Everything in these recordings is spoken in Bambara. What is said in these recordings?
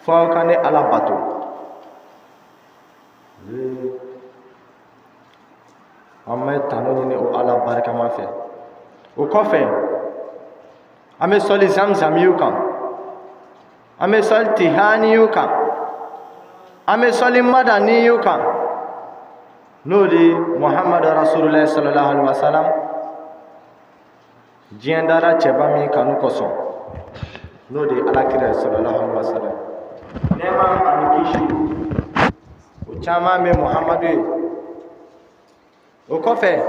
Fo aw ka ne Ala bato. An bɛ tanu ɲini o Ala barikama fɛ. O kɔfɛ, an bɛ sɔli zamzamiyu kan, an bɛ sɔli tihaniyu kan, an bɛ sɔli madaniyu kan, n'o de ye Muhamadu Rasululayi sallallahu alaihi wa sallam. Diɲɛ dara cɛba min kanu kosɔn, n'o de ye ala kira ye sallallahu alaihi wa sallam, nɛɛma ani kisi o caman bɛ Muhamadu ye. O kɔfɛ,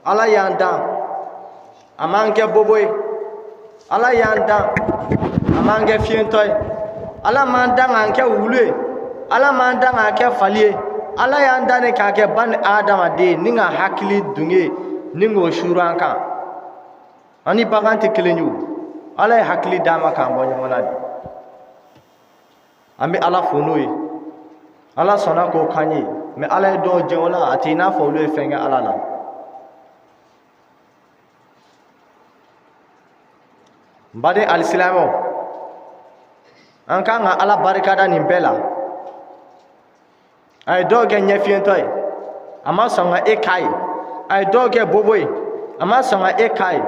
Ala y'an dan, a m'an kɛ bobo ye. Ala y'an dan, a m'an kɛ fiyentɔ ye. Ala m'an dan k'an kɛ wulu ye. Ala m'an dan k'an kɛ fali ye. Ala y'an dan de k'a kɛ bani adamaden ni ka hakili dunge ni k'o suuru an kan. An ni bagan tɛ kelen ye o. Ala ye hakili d'an ma k'an bɔ ɲɔgɔn na de. An bɛ Ala fo n'o ye. Ala sɔnna k'o k'an ye, mɛ Ala ye dɔw jɛn o la, a tɛ i n'a fɔ olu ye fɛn kɛ Ala la. N baden alisilamɛw, an kan ka Ala barikada nin bɛɛ la. A ye dɔw kɛ ɲɛfiyentɔ ye, a ma sɔn ka e k'a ye. A ye dɔw kɛ bobo ye, a ma sɔn ka e k'a ye.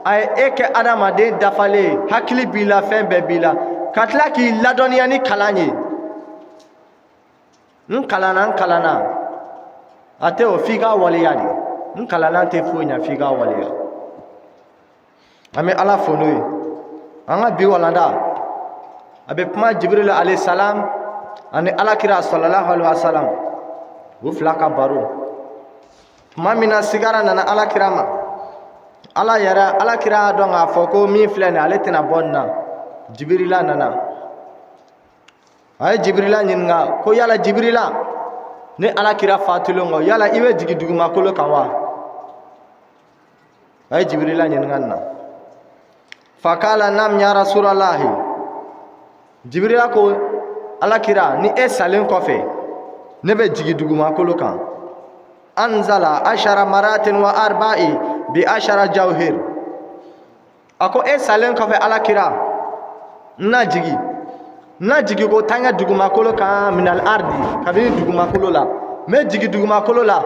A ye e kɛ adamaden dafalen ye, hakili b'i la, fɛn bɛɛ b'i la, ka tila k'i ladɔnniya ni kalan ye. N kalanna, n kalanna, a tɛ o, f'i k'a waleya de. N kalanna tɛ foyi ɲɛ, f'i k'a waleya. An bɛ Ala fo n'o ye. An ka bi walanda, a bɛ kuma Jibirila alayhi salam ani alakira sallallahu alaihi wa sallam, u fila ka baro. Tuma min na sigara nana alakira ma, Ala yɛrɛ, alakira y'a dɔn k'a fɔ ko min filɛ nin ye, ale tɛna bɔ nin na. Jibirila nana, a ye Jibirila ɲininka ko yala Jibirila, ne alakira fatulen kɔ, yala i bɛ jigin dugumakolo kan wa? A ye Jibirila ɲininka nin na. Fakala nam ya Rasulalahi. Jibirila ko alakira, ni e salen kɔfɛ, ne bɛ jigin dugumakolo kan. Anzala ashara maratin wa arba'i bi ashara jawhir. A ko e salen kɔfɛ, alakira, n na jigin, n na jigin ko tan kɛ dugumakolo kan, minal ardi, kabini dugumakolo la. N bɛ jigin dugumakolo la.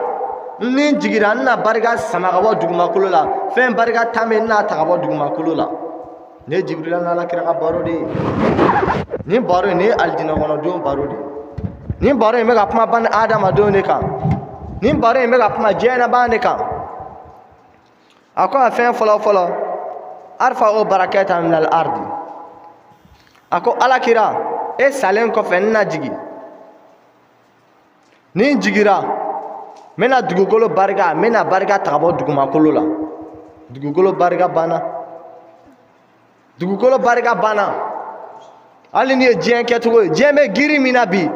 Ni n jigira, n na barika sama ka bɔ dugumakolo la. Fɛn barika 10 bɛ, n n'a ta ka bɔ dugumakolo la. Nin ye Jibirila n'alakira ka baro de ye. Nin baro in, nin ye alijinɛ kɔnɔdenw baro de ye. Nin baro in bɛ ka kuma bani adamadenw de kan. Nin baro in bɛ ka kuma diɲɛ laban de kan. A ko a fɛn fɔlɔ fɔlɔ, arfa o barakɛta minal ardi. A ko alakira, e salen kɔfɛ, n na jigin. Ni n jigira, n bɛna dugukolo barika, n bɛna barika ta ka bɔ dugumakolo la. Dugukolo barika banna, dugukolo barika banna. Hali ni ye diɲɛ kɛcogo ye, diɲɛ bɛ girin min na bi,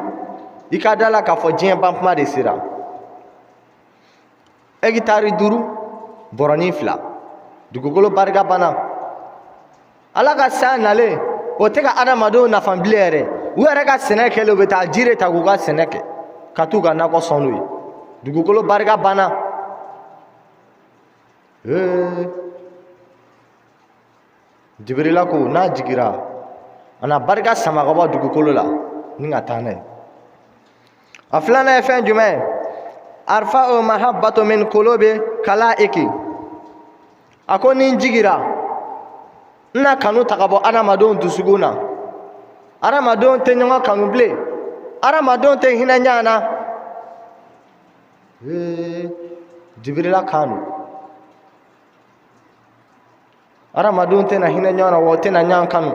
i ka da la k'a fɔ diɲɛ ban kuma de sera. Hɛkitari 5, bɔrɔnin 2, dugukolo barika banna. Ala ka san nalen, o tɛ ka adamadenw nafa bilen yɛrɛ. U yɛrɛ ka sɛnɛ kɛlen, u bɛ taa ji de ta k'u ka sɛnɛ kɛ, ka t'u ka nakɔ sɔn n'u ye. Dugukolo barika banna. Ee, Jibirila ko n'a jigira, a na barika sama ka bɔ dugukolo la ni ka taa n'a ye. A filanan ye fɛn jumɛn ye? Arfa o mahabbatu min kolobi kalaiki. A ko ni n jigira, n na kanu ta ka bɔ adamadenw dusukun na. Adamadenw tɛ ɲɔgɔn kanu bilen, adamadenw tɛ hinɛ ɲɔgɔn na. Ee, Jibirila kan don. Adamadenw tɛna hinɛ ɲɔgɔn na wa, u tɛna ɲɔgɔn kanu.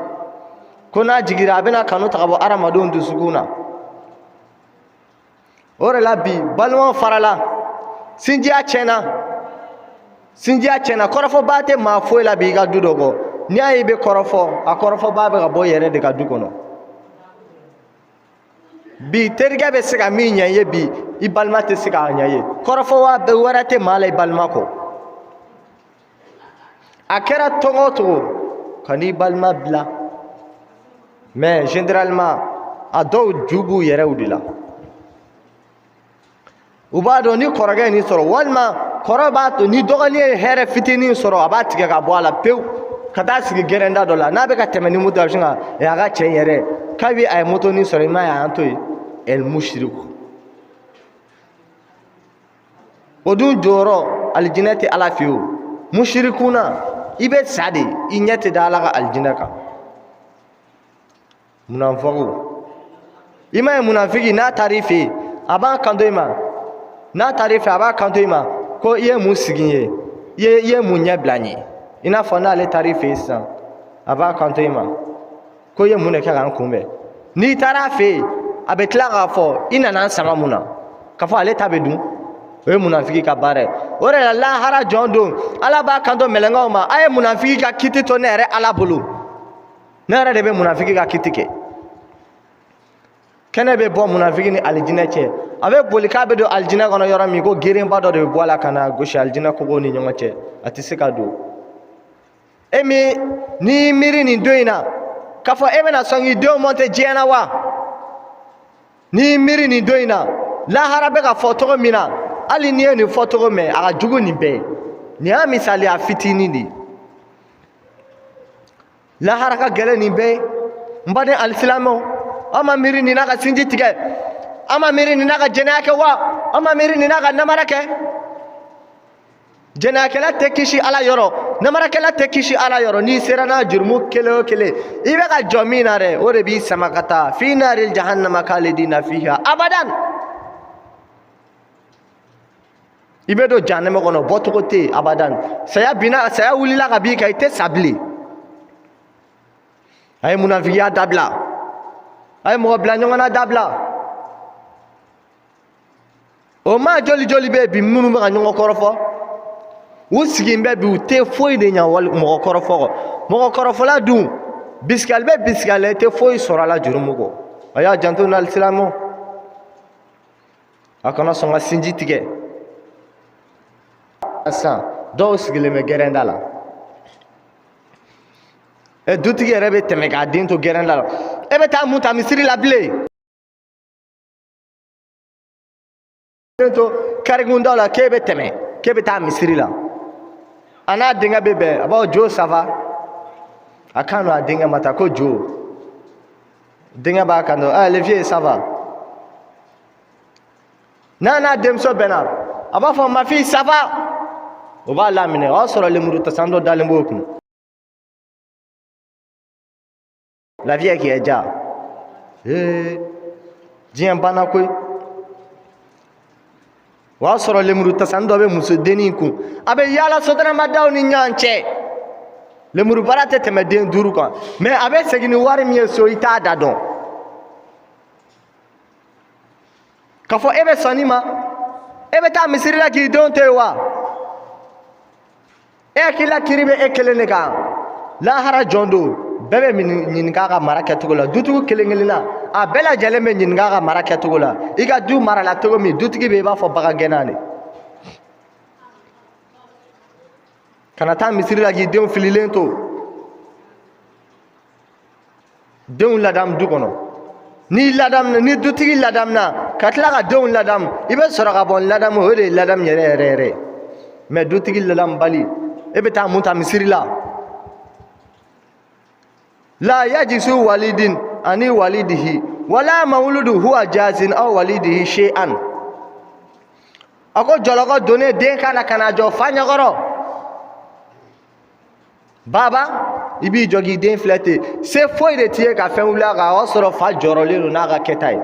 Ko n'a jigira, a bɛna kanu ta ka bɔ adamadenw dusukun na. O de la bi, balimaw farala, sinjiya tiɲɛna, sinjiya tiɲɛna. Kɔrɔfɔba tɛ maa foyi la bi i ka du dɔ kɔ. N'i y'a ye i bɛ kɔrɔfɔ, a kɔrɔfɔba bɛ ka bɔ i yɛrɛ de ka du kɔnɔ. Bi terikɛ bɛ se ka min ɲɛ i ye bi, i balima tɛ se k'a ɲɛ i ye. Kɔrɔfɔ wɛrɛ tɛ maa la i balima kɔ. A kɛra cogo o cogo, ka n'i balima bila. Mais généralement, a dɔw ju b'u yɛrɛw de la. U b'a dɔn ni kɔrɔkɛ ye nin sɔrɔ, walima kɔrɔ b'a to ni dɔgɔnin ye hɛrɛ fitinin sɔrɔ, a b'a tigɛ ka bɔ a la pewu ka taa sigi gɛrɛnda dɔ la. N'a bɛ ka tɛmɛ ni moto, a bɛ sin ka a ka cɛ in yɛrɛ Kabi a ye motonin sɔrɔ, i m'a ye, a y'an to yen. El mushiriku, o dun jɔyɔrɔ alijinɛ tɛ Ala fɛ yen. O mushirikuna, i bɛ sa de, i ɲɛ tɛ da Ala ka alijinɛ kan. Munafakiw, i m'a ye, munafiki n'a taara i fɛ yen, a b'a kanto i ma, n'a taara i fɛ, a b'a kanto i ma ko i ye mun sigi n ye, i ye mun ɲɛ bila n ye. I n'a fɔ n'ale taara i fɛ yen sisan, a b'a kanto i ma ko i ye mun de kɛ ka n kunbɛn. N'i taara a fɛ yen, a bɛ tila k'a fɔ i nana n sama mun na, k'a fɔ ale ta bɛ dun. O ye munafiki ka baara ye. O de la, lahara jɔn don, Ala b'a kanto mɛlɛkɛw ma: a ye munafiki ka kiti to ne yɛrɛ Ala bolo, ne yɛrɛ de bɛ munafiki ka kiti kɛ. Kɛnɛ bɛ bɔ munafiki ni alijinɛ cɛ. A bɛ boli k'a bɛ don alijinɛ kɔnɔ yɔrɔ min, ko gerenba dɔ de bɛ bɔ a la ka na gosi alijinɛ kogow ni ɲɔgɔn cɛ, a tɛ se ka don. E min n'i miiri nin don in na k'a fɔ e bɛna sɔn k'i denw mɔntɛ diɲɛ na wa? N'i miiri nin don in na, lahara bɛ ka fɔ cogo min na, hali n'i ye nin fɔ cogo mɛn, a ka jugu nin bɛɛ ye. Nin y'a misaliya fitinin de ye. Lahara ka gɛlɛn nin bɛɛ ye. N baden alisilamɛw, aw ma miiri nin na ka sinji tigɛ? Aw ma miiri nin na ka jɛnɛya kɛ wa? Aw ma miiri nin na ka namara kɛ? Jɛnɛyakɛla tɛ kisi Ala yɔrɔ, namarakɛla tɛ kisi Ala yɔrɔ. N'i sera n'a jurumu kelen o kelen, i bɛ ka jɔ min na dɛ, o de b'i sama ka taa fi naril jahannama khalidina fiha abadan. I bɛ don jahanama kɔnɔ, bɔcogo tɛ yen abadan. Saya binna, saya wulila ka b'i kan, i tɛ sa bilen. A ye munafigiya dabila, a ye mɔgɔ bila ɲɔgɔn na dabila. O maa joli joli bɛ yen bi minnu bɛ ka ɲɔgɔn kɔrɔfɔ? U sigilen bɛ bi, u tɛ foyi de ɲɛ wali mɔgɔ kɔrɔfɔ kɔ. Mɔgɔ kɔrɔfɔla dun, bisikali bɛ bisikali la, i tɛ foyi sɔrɔ a la jurumu kɔ. A y'a janto n'alisilamɛw, a kana sɔn ka sinji tigɛ. Sisan dɔw sigilen bɛ gɛrɛnda la, ɛ, dutigi yɛrɛ bɛ tɛmɛ k'a den to gɛrɛnda la. E bɛ taa mun ta misiri la bilen? Den to karikunda la, k'e bɛ tɛmɛ k'e bɛ taa misiri la. A n'a denkɛ bɛ bɛn, a b'a fɔ: Jo, ça va? A kan don a denkɛ ma ta ko Jo. Denkɛ b'a kan don: ah, le vieux, ça va? N'a n'a denmuso bɛnna, a b'a fɔ: ma fille, ça va? O b'a laminɛ, o y'a sɔrɔ lemuru tasan dɔ dalen b'o kun. La vie qui est ja. Ee, diɲɛ banna koyi. O y'a sɔrɔ lemuru tasan dɔ bɛ muso dennin kun, a bɛ yaala sotaramadaw ni ɲɔgɔn cɛ. Lemuru baara tɛ tɛmɛ den 5 kan, mais a bɛ segin ni wari min ye so, i t'a da dɔn. K'a fɔ e bɛ sɔn nin ma, e bɛ taa misiri la k'i denw to yen wa? E hakili la kiri bɛ e kelen de kan? Lahara jɔn don, bɛɛ bɛ ɲininka a ka mara kɛcogo la. Dutigiw kelen kelen na, a bɛɛ lajɛlen bɛ ɲininka a ka mara kɛcogo la. I ka du marala cogo min, dutigi bɛ i b'a fɔ bagangɛnna de. Kana taa misiri la k'i denw fililen to. Denw ladamu du kɔnɔ. N'i ladamu, ni dutigi ladamuna ka tila ka denw ladamu, i bɛ sɔrɔ ka bɔ ladamu. O de ye ladamu yɛrɛ yɛrɛ yɛrɛ. Mais dutigi ladamubali, e bɛ taa mun ta misiri la? La yajisu walidin ani walidihi wala mawuludu huwa jazin aw walidihi shay'an. A ko jɔlɔkɔ donnen den kan na ka na jɔ fa ɲɛkɔrɔ. Baba, i b'i jɔ k'i den filɛ ten, se foyi de t'i ye ka fɛn wuli a kan. O y'a sɔrɔ fa jɔrɔlen don n'a ka kɛta ye.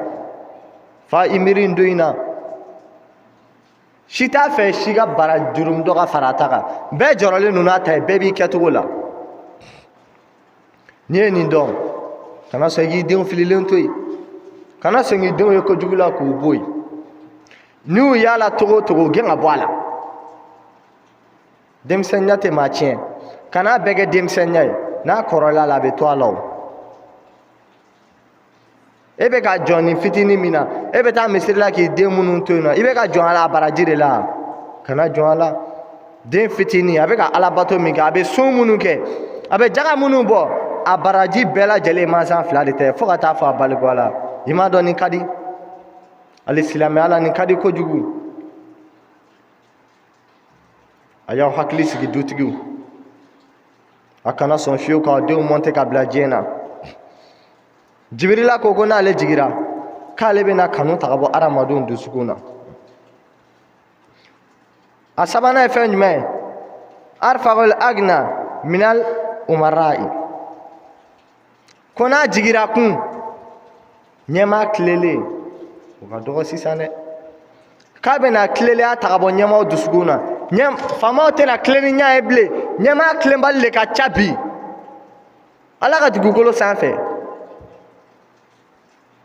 Fa, i miiri nin don in na, si t'a fɛ si ka bara jurumu dɔ ka fara a ta kan. Bɛɛ jɔrɔlen don n'a ta ye, bɛɛ b'i kɛcogo la. N'i ye nin dɔn, kana sɔn k'i denw fililen to yen, kana sɔn k'i denw ye kojugu la k'u bɔ yen. N'u y'a la cogo o cogo, u gɛn ka bɔ a la. Denmisɛnninya tɛ maa tiɲɛ. Kan'a bɛɛ kɛ denmisɛnninya ye. N'a kɔrɔla la, a bɛ to a la. O e bɛ ka jɔn nin fitinin min na, e bɛ taa misiri la k'i den minnu to yen nɔ, i bɛ ka jɔn a la a baraji de la. Kana jɔn a la. Den fitinin, a bɛ ka alabato min kɛ, a bɛ sun minnu kɛ, a bɛ jaga minnu bɔ, a baraji bɛɛ lajɛlen mansa fila de tɛ fo ka taa fɔ a balikuya la. I m'a dɔn nin ka di hali silamɛya la, nin ka di kojugu. A y'aw hakili sigi, dutigiw. A kana sɔn fiyewu k'aw denw mɔnte ka bila diɲɛ na. Jibirila ko ko n'ale jigira k'ale bɛna kanu ta ka bɔ adamadenw dusukun na. A sabanan ye fɛn jumɛn ye? Arfa'ul agna minal umara'i. Ko n'a jigira kun, ɲɛmaa tilelen o ka dɔgɔ sisan dɛ, k'a bɛna tilelenya ta ka bɔ ɲɛmaaw dusukun na. Faamaw tɛna tilen ni ɲa ye bilen. Ɲɛmaa tilenbali de ka ca bi Ala ka dugukolo sanfɛ.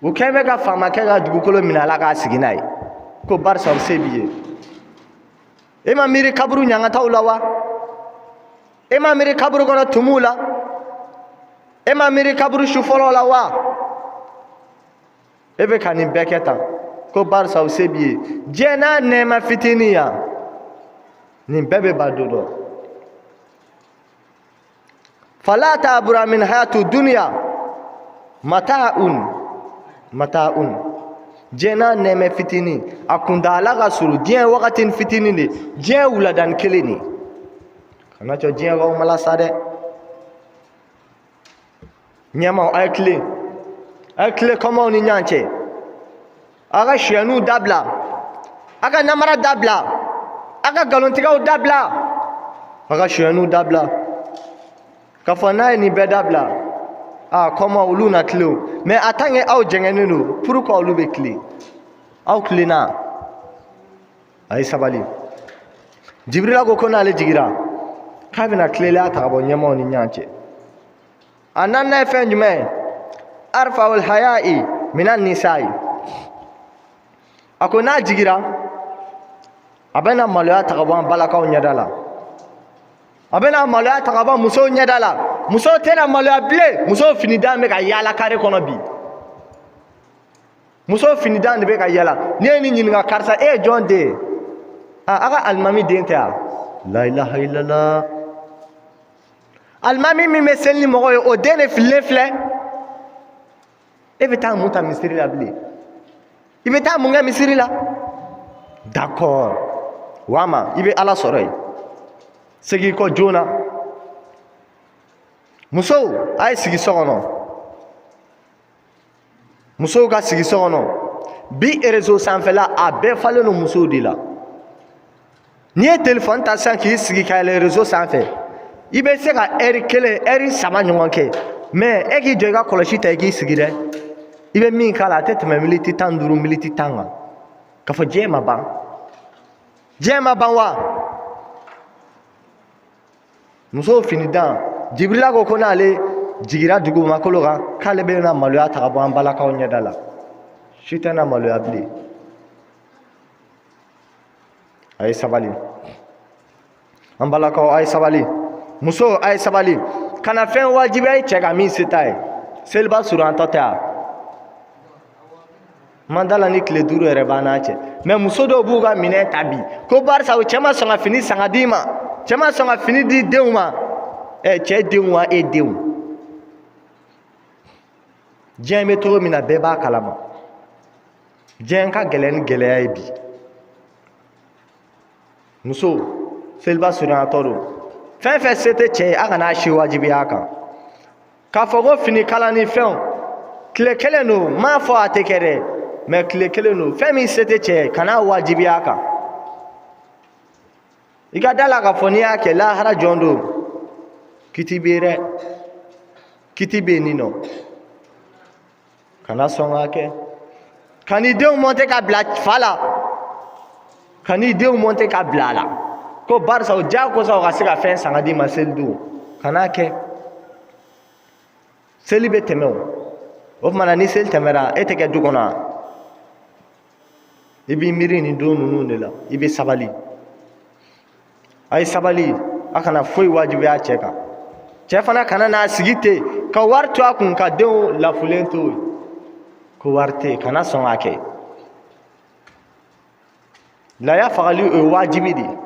U kɛn bɛ ka faamakɛ ka dugukolo minɛ a la k'a sigi n'a ye ko barisa o se b'i ye. E ma miiri kaburu ɲangataw la wa? E ma miiri kaburu kɔnɔ tumuw la? E ma miiri kaburu su fɔlɔ la wa? E bɛ ka nin bɛɛ kɛ tan ko barisa o se b'i ye. Diɲɛ n'a nɛɛma fitinin yan, nin bɛɛ bɛ ban don dɔ. Fala ta'bura min hayatu dunya mata'un mata'un. Diɲɛ n'a nɛɛmɛ fitinin, a kuntaala ka surun. Diɲɛ wagatinin fitinin de, diɲɛ wuladani kelen de. Kana jɔ diɲɛ k'aw malasa dɛ. Ɲɛmaaw, a ye tilen, a ye tilen kɔmaw ni ɲɔgɔn cɛ. A ka suyɛniw dabila, a ka namara dabila, a ka nkalontigɛw dabila, a ka suyɛniw dabila. K'a fɔ n'a ye nin bɛɛ dabila, a kɔma olu na tilen o. Mais en tant que aw jɛngɛnnen don, pourquoi olu bɛ tilen? Aw tilenna, a ye sabali. Jibirila ko ko n'ale jigira k'a bɛna tilelenya ta ka bɔ ɲɛmaaw ni ɲɔgɔn cɛ. A naaninan ye fɛn jumɛn ye? Arfa'ul haya'i minan nisa'i. A ko n'a jigira, a bɛna maloya ta ka bɔ an balakaw ɲɛda la, a bɛna maloya ta ka bɔ musow ɲɛda la. Musow tɛna maloya bilen. Musow finidan bɛ ka yaala kare kɔnɔ bi. Musow finidan de bɛ ka yaala. N'i ye nin ɲininka, karisa, e ye jɔn den ye? A a ka alimami den tɛ wa? La ilaha illallah. Alimami min bɛ seli ni mɔgɔ ye, o den de fililen filɛ. E bɛ taa mun ta misiri la bilen? I bɛ taa mun kɛ misiri la? D'accord, wama i bɛ Ala sɔrɔ yen. Segin kɔ joona. Musow, a ye sigi so kɔnɔ. Musow ka sigi so kɔnɔ bi. Réseau sanfɛla, a bɛɛ falen don musow de la. N'i ye telefɔni ta sisan k'i sigi ka yɛlɛ réseau sanfɛ, i bɛ se ka ɛri kelen, ɛri saba ɲɔgɔn kɛ. Mais e k'i jɔ i ka kɔlɔsi ta, i k'i sigi dɛ, i bɛ min k'a la, a tɛ tɛmɛ miniti 15, miniti 10 kan. K'a fɔ diɲɛ ma ban, diɲɛ ma ban wa? Musow finidan. Jibirila ko ko n'ale jigira dugumakolo kan, k'ale bɛna maloya ta ka bɔ an balakaw ɲɛda la. Si tɛna maloya bilen. A ye sabali, an balakaw, a ye sabali. Musow, a ye sabali. Kana fɛn wajibiya i cɛ kan min se t'a ye. Seliba surunyantɔ tɛ wa? Man da la ni tile 5 yɛrɛ b'an n'a cɛ. Mais muso dɔw b'u ka minɛn ta bi ko barisa o cɛ ma sɔn ka fini san ka d'i ma, cɛ ma sɔn ka fini di denw ma. Ɛ, cɛ denw wa e denw? Diɲɛ bɛ cogo min na, bɛɛ b'a kalama. Diɲɛ ka gɛlɛn ni gɛlɛya ye bi. Muso, seliba surunyatɔ don. Fɛn fɛn se tɛ cɛ ye, a kana a si wajibiya a kan. K'a fɔ ko fini kala ni fɛnw, tile kelen don, n m'a fɔ a tɛ kɛ dɛ, mais tile kelen don. Fɛn min se tɛ cɛ ye, kan'a wajibiya a kan. I ka da la k'a fɔ n'i y'a kɛ, lahara jɔn don, kiti bɛ yen dɛ, kiti bɛ yen nin nɔ. Kana sɔn k'a kɛ. Kan'i denw mɔnte ka bila fa la, kan'i denw mɔnte ka bila a la ko barisa o diyagosa o ka se ka fɛn san ka d'i ma seli don. Kan'a kɛ. Seli bɛ tɛmɛ o. O tuma na, ni seli tɛmɛra, e tɛ kɛ du kɔnɔ wa? I b'i miiri nin don ninnu de la, i bɛ sabali. A ye sabali, a kana foyi wajibiya cɛ kan. Cɛ fana kana n'a sigi ten ka wari to a kun ka denw lafulen to yen ko wari tɛ yen. Kana sɔn k'a kɛ. Laya fagali, o ye wajibi de ye.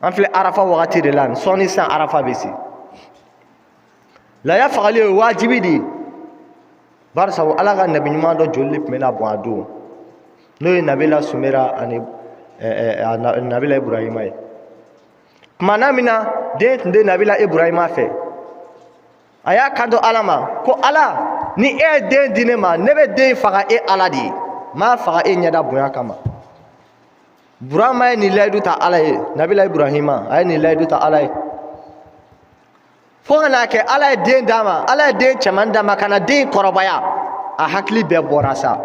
An filɛ arafa wagati de la sɔɔni sisan, arafa bɛ se. Laya fagali, o ye wajibi de ye, barisa Ala ka nabi ɲuman dɔ joli de tun bɛna bɔn a don, n'o ye Nabila Sumera ani Nabila Iburahima ye. Tuma na min na den tun tɛ Nabila Iburahima fɛ, a y'a kanto Ala ma ko Ala Ni e ye den di ne ma, ne bɛ den faga e Ala de ye, n m'a faga e ɲɛda bonya kama. Burama ye nin layidu ta Ala ye, Nabila Ibrahima a ye nin layidu ta Ala ye, fo ka n'a kɛ Ala ye den d'a ma, Ala ye den cɛman d'a ma, ka na den kɔrɔbaya, a hakili bɛɛ bɔra sa.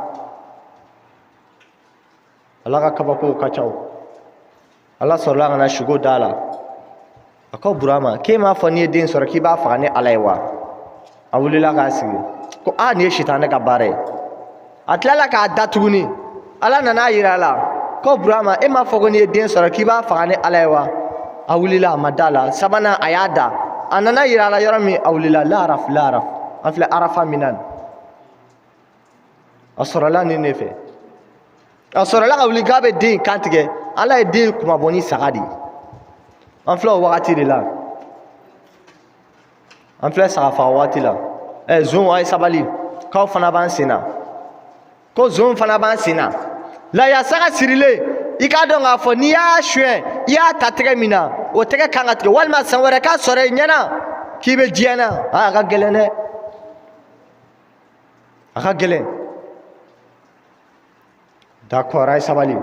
Ala ka kabakow ka ca o. Ala sɔrɔla ka na sugo d'a la, a ko Burama, k'e m'a fɔ n'i ye den sɔrɔ k'i b'a faga ne Ala ye wa? A wulila k'a sigi ko aa, nin ye sitanɛ ka baara ye. A tilala k'a da tuguni, Ala nana a yira a la ko Burama, e m'a fɔ ko n'i ye den sɔrɔ k'i b'a faga ne Ala ye wa? A wulila, a ma da la. Sabanan a y'a da, a nana yira a la yɔrɔ min, a wulila laraf laraf, an filɛ Arafa min na, a sɔrɔla nin de fɛ. A sɔrɔla ka wuli k'a bɛ den kan tigɛ, Ala ye den kunmabɔ ni saga de ye. An filɛ o wagati de la, an filɛ saga faga waati la. Ɛ zon, a ye sabali, k'aw fana b'an sen na, ko zon fana b'an sen na. Laya saga sirilen, i k'a dɔn k'a fɔ n'i y'a suɲɛ, i y'a ta tɛgɛ min na, o tɛgɛ kan ka tigɛ, walima san wɛrɛ k'a sɔrɔ i ɲɛna k'i bɛ diɲɛ na. Aa, a ka gɛlɛn dɛ, a ka gɛlɛn. D'accord, a ye sabali,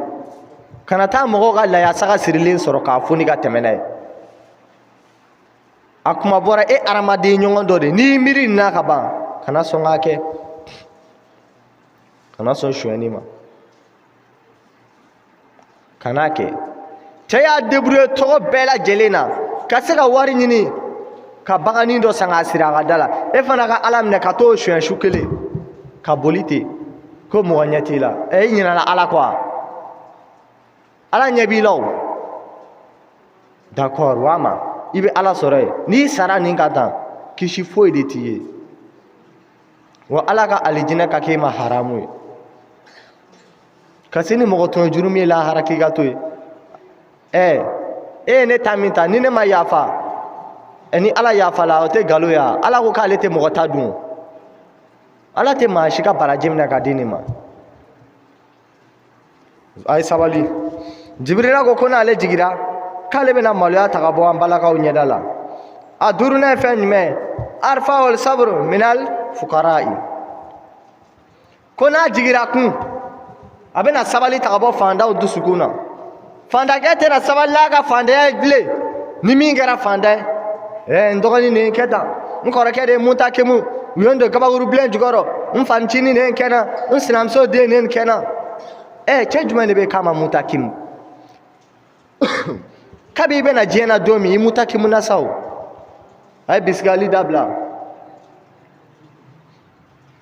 kana taa mɔgɔw ka laya saga sirilen sɔrɔ k'a foni ka tɛmɛ n'a ye. A kuma bɔra e hadamaden ɲɔgɔn dɔ de, n'i miiri nin na ka ban, kana sɔn k'a kɛ, kana sɔn sonyɛni ma, kan'a kɛ. Cɛ y'a débrouiller cogo bɛɛ lajɛlen na ka se ka wari ɲini ka baganin dɔ san k'a siri a ka da la. E fana ka Ala minɛ ka t'o suɲɛ su kelen ka boli ten ko mɔgɔ ɲɛ t'i la. Ɛ, i ɲinɛna Ala kɔ wa? Ala ɲɛ b'i la o. D'accord, wa ma i bɛ Ala sɔrɔ yen. N'i sara nin ka tan, kisi foyi de t'i ye wa. Ala ka alijinɛ ka k'e ma haramu ye, ka se ni mɔgɔ tɔɲɔ jurumu ye lahara k'i ka to yen. Ɛ, e ye ne ta min ta, ni ne ma yafa, ɛ, ni Ala yafala, o tɛ nkalon ye wa? Ala ko k'ale tɛ mɔgɔ ta dun, Ala tɛ maa si ka baraji minɛ ka di nin ma. A ye sabali. Jibirila ko ko n'ale jigira, k'ale bɛna maloya ta ka bɔ an balakaw ɲɛda la. A duurunan ye fɛn jumɛn? Arfa wal sabru minal fukara'i. Ko n'a jigira kun, a bɛna sabali ta ka bɔ fantanw dusukun na. Fantankɛ tɛna sabali n'a ka fantanya ye bilen. Ni min kɛra fantan ye, ɛɛ, n dɔgɔnin de ye n kɛ tan, n kɔrɔkɛ de ye mun ta kemu, u ye n don kabakuru bilen jukɔrɔ, n fanicinin de ye n kɛ na, n sinamuso den de ye n kɛ na. Ɛɛ, cɛ jumɛn de bɛ k'a ma mutakimu? Kabi i bɛna diɲɛ na don min, i mutakimu na sa o. A ye bisigali dabila.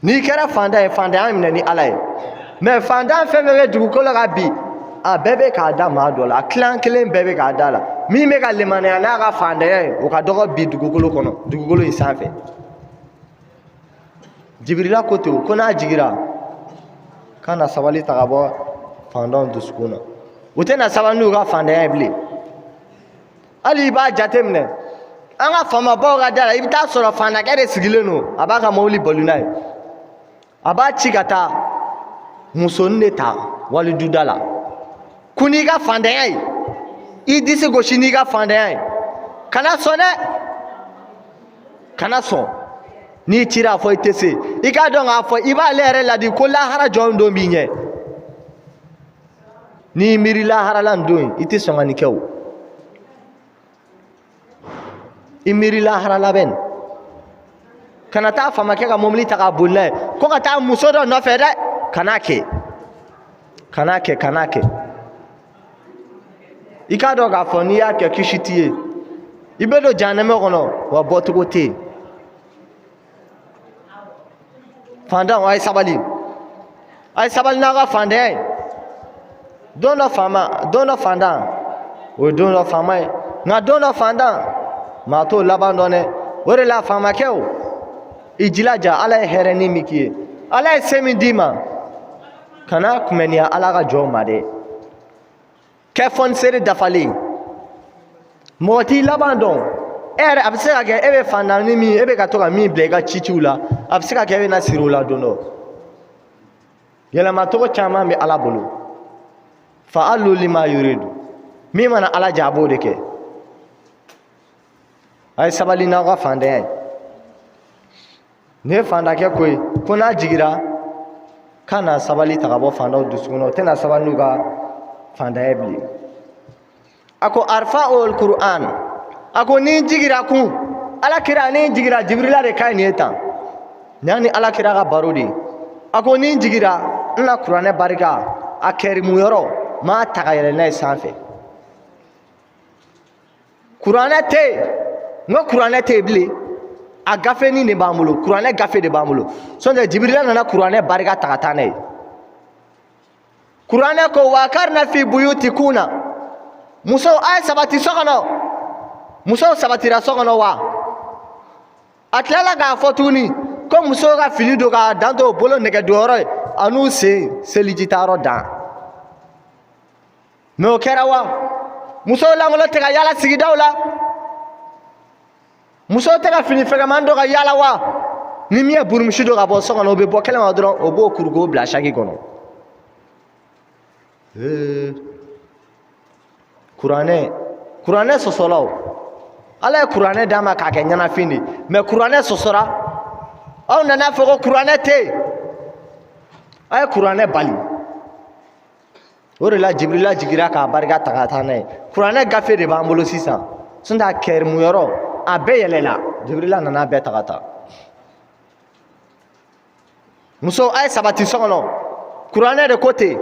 N'i kɛra fantan ye, fantanya minɛ ni Ala ye. Mais fantan fɛn fɛn bɛ dugukolo kan bi, a bɛɛ bɛ k'a da maa dɔ la, a tilan kelen bɛɛ bɛ k'a da la. Min bɛ ka limaniya n'a ka fantanya ye, o ka dɔgɔ bi dugukolo kɔnɔ, dugukolo in sanfɛ. Jibirila ko ten, ko n'a jigira, k'a na sabali ta ka bɔ fantanw dusukun na, u tɛna sabali n'u ka fantanya ye bilen. Hali i b'a jateminɛ an ka faamabaw ka da la, i bɛ taa sɔrɔ fantankɛ de sigilen don, a b'a ka mobili boli n'a ye, a b'a ci ka taa musonin de ta waliduda la. Kun n'i ka fantanya ye, i disi gosi n'i ka fantanya ye, kana sɔn dɛ, kana sɔn. N'i cira a fɔ i tɛ se, i k'a dɔn k'a fɔ i b'ale yɛrɛ ladi ko lahara jɔn don b'i ɲɛ. N'i miiri lahara la nin don, i tɛ sɔn ka nin kɛ o. I miiri lahara labɛn, kana taa faamakɛ ka mobili ta k'a boli n'a ye ko ka taa muso dɔ nɔfɛ dɛ. Kan'a kɛ, kan'a kɛ, kan'a kɛ. I k'a dɔn k'a fɔ n'i y'a kɛ, kisi t'i ye, i bɛ don jahanɛmɛ kɔnɔ wa bɔcogo tɛ yen. Fantanw, a ye sabali, a ye sabali n'aw ka fantanya ye. Don dɔ faama, don dɔ fantan, o ye don dɔ faama ye, nka don dɔ fantan, maa t'o laban dɔn dɛ. O de la faamakɛw, i jilaja, Ala ye hɛrɛnin min k'i ye, Ala ye se min d'i ma, kana kunbɛnniya Ala ka jɔnw ma dɛ. Kɛ fɔnisere dafalen, mɔgɔ t'i laban dɔn. E yɛrɛ, a bɛ se ka kɛ e bɛ fantanni min, e bɛ ka to ka min bila i ka ciciw la, a bɛ se ka kɛ e bɛna siri o la don dɔ. Yɛlɛmacogo caman bɛ Ala bolo. Fa'alu lima yuridu, min mana Ala ja, a b'o de kɛ. A ye sabali n'aw ka fantanya ye. Nin ye fantankɛ ko ye. Ko n'a jigira k'a na sabali ta ka bɔ fantanw dusukun na, o tɛna sabali n'u ka fantanya bilen. A ko arfa'ul Qur'an, a ko ni n jigira kun, Ala kira, ni n jigira, Jibirila de ka ɲi nin ye tan, nin y'a ni Ala kira ka baro de ye. A ko ni n jigira, n na kuranɛ barika a kɛrimu yɔrɔ n b'a ta ka yɛlɛ n'a ye sanfɛ. Kuranɛ tɛ yen, n ko kuranɛ tɛ yen bilen, a gafenin de b'an bolo, kuranɛ gafe de b'an bolo. Sɔntɛ Jibirila nana kuranɛ barika ta ka taa n'a ye. Kuranɛ ko wakarna fi buyutikuna, musow a ye sabati so kɔnɔ. Musow sabatira so kɔnɔ wa? A tilala k'a fɔ tuguni ko musow ka fini don k'a dan to bolo nɛgɛdonyɔrɔ ye an'u sen selijitayɔrɔ dan. Mais o kɛra wa? Musow lankolon tɛ ka yaala sigidaw la, musow tɛ ka fini fɛgɛman don ka yaala wa? Ni min ye burumusi don ka bɔ so kɔnɔ, o bɛ bɔ kɛnɛma dɔrɔn, o b'o kuru k'o bila saki kɔnɔ. Ee, kuranɛ sɔsɔla o. Ala ye kuranɛ d'an ma k'a kɛ ɲɛnafin de ye, mais kuranɛ sɔsɔra. Aw nana fɔ ko kuranɛ tɛ yen, a ye kuranɛ bali. O de la Jibirila jigira k'a barika ta ka taa n'a ye. Kuranɛ gafe de b'an bolo sisan, sinɔn a kɛrimu yɔrɔ a bɛɛ yɛlɛla, Jibirila nana a bɛɛ ta ka taa. Musow a ye sabati so kɔnɔ, kuranɛ de ko ten.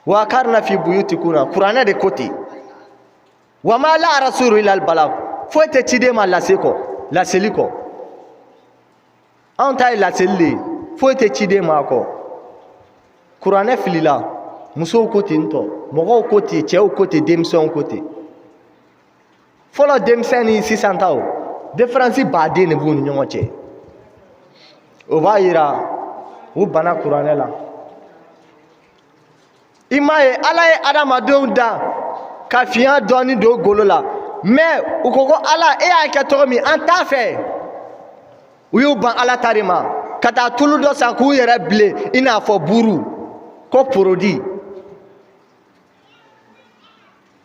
Wakarna fi buyutikuna, kuranɛ de ko ten. Wa ma ala rasulu illa albalag, foyi tɛ ciden ma lase kɔ, laseli kɔ. Anw ta ye laseli de ye, foyi tɛ ciden ma kɔ. Kuranɛ filila, musow ko ten tɔ, mɔgɔw ko ten, cɛw ko ten, denmisɛnw ko ten. Fɔlɔ denmisɛn ni sisan taw, différence baden de b'u ni ɲɔgɔn cɛ. O b'a yira u banna kuranɛ la. I m'a ye Ala ye adamadenw dan ka fiɲɛ dɔɔni don golo la, mais u ko ko Ala, e y'a kɛ cogo min, an t'a fɛ. U y'u ban Ala ta de ma ka taa tulu dɔ san k'u yɛrɛ bilen i n'a fɔ buru, ko porodi,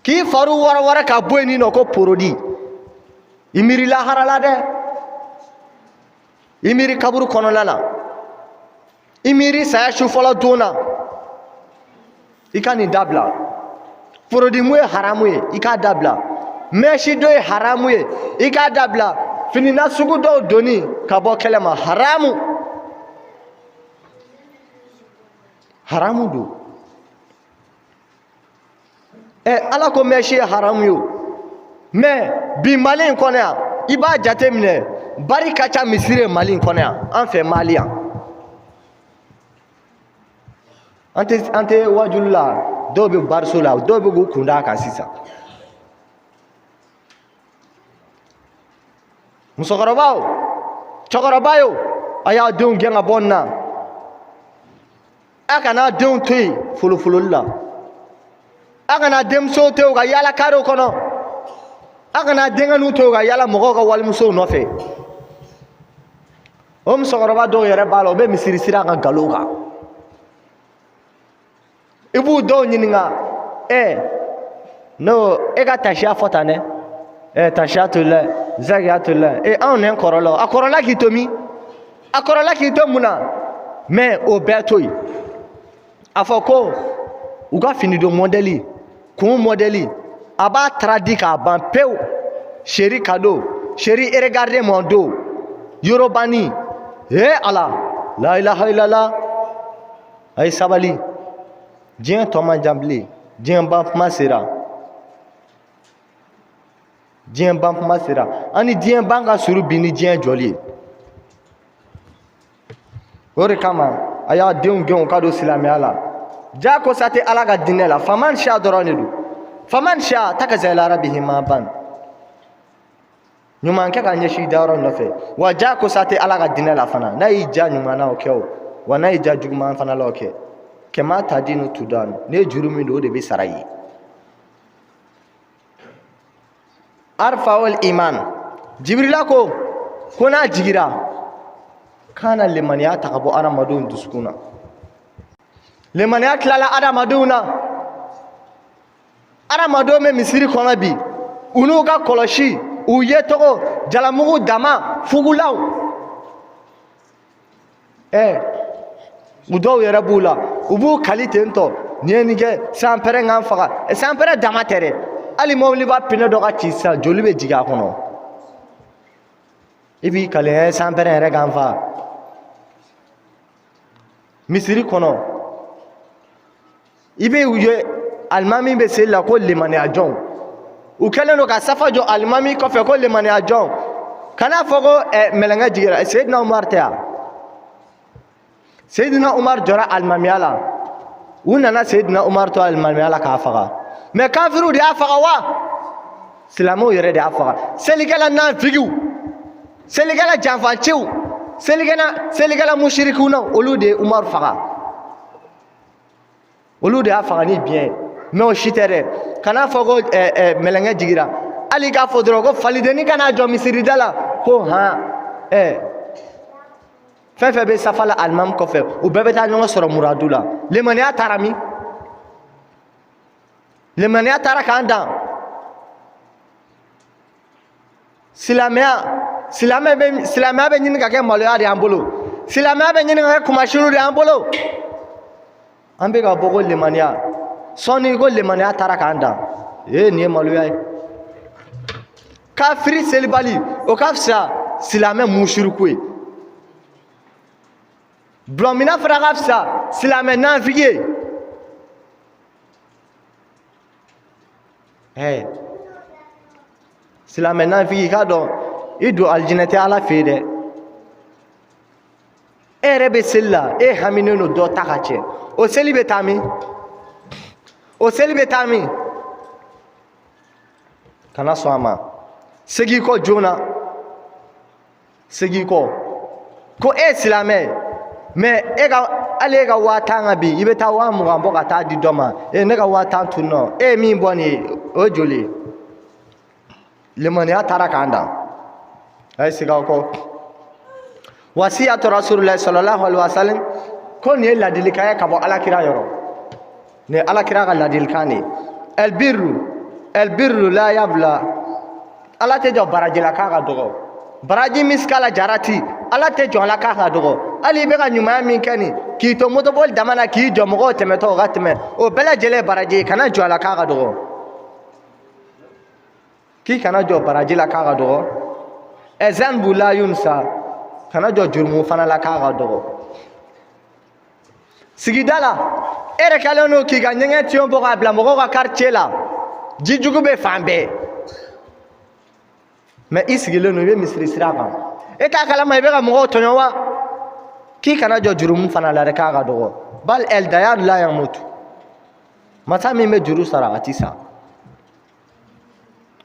k'i fari wɔrɔ wɔrɔ ka bɔ yen nɔ ko porodi. I miiri lahara la dɛ, i miiri kaburu kɔnɔna la, i miiri saya su fɔlɔ don na. I ka nin dabila. Porodi mun ye haramu ye, i k'a dabila. Mɛsi don ye haramu ye, i k'a dabila. Fini nasugu dɔw donni ka bɔ kɛlɛ ma, haramu, haramu don. Ɛ, Ala ko mɛsi ye haramu ye o, mais bi Mali in kɔnɔ yan, i b'a jate minɛ, bari ka ca misiri ye Mali in kɔnɔ yan. An fɛ Mali yan, an tɛ wajulu la, dɔw bɛ bariso la, dɔw bɛ k'u kun d'a kan sisan. Musokɔrɔbaw, cɛkɔrɔba yo, a y'a denw gɛn ka bɔ nin na. A kana denw to yen folofololi la, a kana denmusow to yen u ka yaala karew kɔnɔ, a kana denkɛninw to yen u ka yaala mɔgɔw ka walimusow nɔfɛ. O musokɔrɔba dɔw yɛrɛ b'a la, u bɛ misiri sira kan nkalon kan. I b'u dɔw ɲininka, ɛ n'o e ka tasiya fɔ tan dɛ, ɛ tasiya tolila, zakiya tolila, e anw nɛn kɔrɔla, a kɔrɔla k'i to min, a kɔrɔla k'i to mun na? Mais o bɛɛ to yen, a fɔ ko u ka finidon mɔdɛli kun mɔdɛli, a b'a traduit k'a ban pewu. Chéri cadeau, chéri regardez mon dos, yorobani. He Ala, la ilaha illallah. A ye sabali, diɲɛ tɔ man jan bilen, diɲɛ ban kuma sera, diɲɛ ban kuma sera. An ni diɲɛ ban ka surun bi ni diɲɛ jɔli ye. O de kama a y'a denw gɛn u ka don silamɛya la. Jakosa tɛ Ala ka diinɛ la, faman siya dɔrɔn de don. Faman siya takaza ila rabihi maaban, ɲuman kɛ ka ɲɛsin dayɔrɔ nɔfɛ. Wa jakosa tɛ Ala ka diinɛ la fana. N'a y'i ja ɲuman na, o kɛ o, wa n'a y'i ja juguman fana la, o kɛ. Kɛmɛ ta di ni tudan, n'i ye juru min don, o de bɛ sara i ye. Arfawul iman, Jibirila ko ko n'a jigira k'a na lemaniya ta ka bɔ adamadenw dusukun na. Lemaniya tilala adamadenw na. Adamadenw bɛ misiri kɔnɔ bi, u n'u ka kɔlɔsi, u yecogo, jalamugu dama, fugulaw. Ɛ, u dɔw yɛrɛ b'u la, u b'u kali ten tɔ, nin ye nin kɛ, sanpɛrɛn k'an faga. Sanpɛrɛn dama tɛ dɛ, hali mɔbiliba pneu dɔ ka ci sisan, joli bɛ jigin a kɔnɔ, i b'i kali, ɛ, sanpɛrɛn yɛrɛ k'an faga. Misiri kɔnɔ, i bɛ u ye, alimami bɛ seli la ko lemaniya jɔnw, u kɛlen don ka safa jɔ alimami kɔfɛ ko lemaniya jɔnw. Kana fɔ ko ɛ mɛlɛnkɛ jiginra. Seyidina Umar tɛ yan? Seyidina Umar jɔra alimamiya la, u nana Seyidina Umar to alimamiya la k'a faga. Mɛ kafiriw de y'a faga wa? Silamɛw yɛrɛ de y'a faga. Selikɛla nafigiw, selikɛla janfanciw, selikɛla musirikiw na, olu de ye Umar faga, olu de y'a faga ni biɲɛ ye. Mɛ o si tɛ dɛ, kan'a fɔ ko mɛlɛnkɛ jigira. Hali k'a fɔ dɔrɔn ko falidennin ka n'a jɔ misirida la ko han, fɛn fɛn bɛ safa la alimami kɔfɛ, u bɛɛ bɛ taa ɲɔgɔn sɔrɔ muradu la. Lemaniya taara min? Lemaniya taara k'an dan. Silamɛya, silamɛ bɛ, silamɛya bɛ ɲini ka kɛ maloya de y'an bolo, silamɛya bɛ ɲini ka kɛ kunmasuli de y'an bolo. An bɛ ka bɔ ko lemaniya sɔɔni, ko lemaniya taara k'an dan. Ee, nin ye maloya ye. Kafiri selibali, o ka fisa silamɛ musiriku ye. Dɔlɔminna fana ka fisa silamɛ nafigi ye. Silamɛ nafigi, k'a dɔn i don alijinɛ tɛ Ala fɛ yen dɛ. E yɛrɛ bɛ seli la, e haminen don dɔ ta ka cɛ, o seli bɛ taa min? O seli bɛ taa min? Kana sɔn a ma. Segin kɔ joona, segin kɔ ko e ye silamɛ ye, mɛ e ka hali e ka 50,000 ka bin, i bɛ taa 20,000 bɔ ka taa di dɔ ma. E, ne ka 10,000 tununna, e ye min bɔ nin ye, o ye joli ye? Lemaniya taara k'an dan. A ye segin aw kɔ. Wasiyatu rasulillahi sallallahu alaihi wasallam, ko nin ye ladilikan ye ka bɔ Alakira yɔrɔ, nin ye Alakira ka ladilikan de ye. Elbirru, elbirru la yabla. Ala tɛ jɔ baraji la k'a ka dɔgɔ. Baraji misikala jarati, Ala tɛ jɔ a la k'a ka dɔgɔ. Hali i bɛ ka ɲumanya min kɛ nin, k'i to motoboli dama na, k'i jɔ mɔgɔw tɛmɛtɔ o ka tɛmɛ, o bɛɛ lajɛlen ye baraji ye. Kana jɔ a la k'a ka dɔgɔ, k'i kana jɔ baraji la k'a ka dɔgɔ. Ɛzanbu la yunsa, kana jɔ jurumu fana la k'a ka dɔgɔ. Sigida la, e yɛrɛ kɛlen don k'i ka ɲɛgɛn tiyo bɔ k'a bila mɔgɔw ka quartier la, ji jugu bɛ fan bɛɛ, mɛ i sigilen don, i bɛ misiri sira kan, e t'a kalama i bɛ ka mɔgɔw tɔɲɔ wa? K'i kana jɔ jurumu fana la dɛ k'a ka dɔgɔ. Bal el dayar la yamutu, masa min bɛ juru sara, a ti sa.